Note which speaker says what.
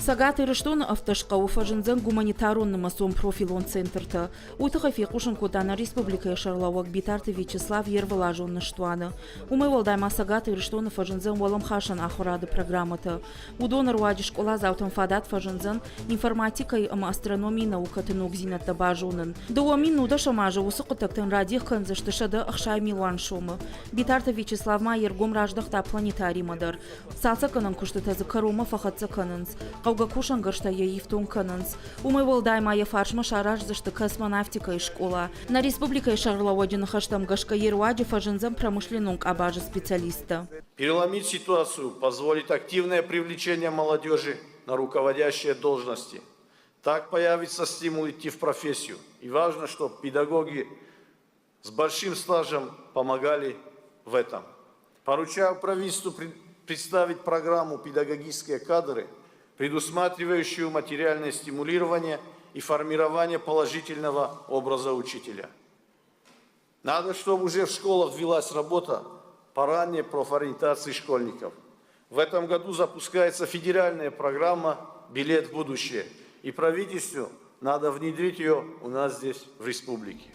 Speaker 1: Цӕгат Ирыстоны ӕвддӕс хъӕуы фӕзындзӕн гуманитарон нымӕцон профилон центртӕ. Уый тыххӕй фехъусын кодта нӕ республикӕйы сӕргълӕууӕг Битарты Вячеслав йе рвылазон ныстуаны. Уымӕй уӕлдай ма Цӕгат Ирыстоны фӕзындзӕн уӕлӕмхасӕн ахуырады программӕтӕ. Уыдоны руаджы скъоладзаутӕн фадат фӕзындзӕн информатикӕйы ӕмӕ астрономийы наукӕты ногдзинӕдтӕ базонын. 2019 азы уыцы хъуыддӕгтӕн радих кӕндзысты 160 милуан сомы. Битарты Вячеслав ма йе ргом раздӕхта планетаримӕ дӕр. Цалцӕггӕнӕн куыстытӕ дзы кӕронмӕ фӕхӕццӕ кӕнынц, хъӕугӕ кусӕнгӕрзтӕ йӕ ифтонг кӕнынц. Уымӕй уӕлдай ма йӕ фарсмӕ сараздзысты космонавтикӕйы скъола. Нӕ республикӕйы сӕргълӕууӕджы ныхӕстӕм гӕсгӕ йе руаджы фӕзындзӕн промышленнон къабазы специалисттӕ.
Speaker 2: Переломить ситуацию позволит активное привлечение молодежи на руководящие должности. Так появится стимул идти в профессию. И важно, чтобы педагоги с большим стажем помогали в этом. Поручаю правительству представить программу «Педагогические кадры», предусматривающую материальное стимулирование и формирование положительного образа учителя. Надо, чтобы уже в школах велась работа по ранней профориентации школьников. В этом году запускается федеральная программа «Билет в будущее». И правительству надо внедрить ее у нас здесь, в республике.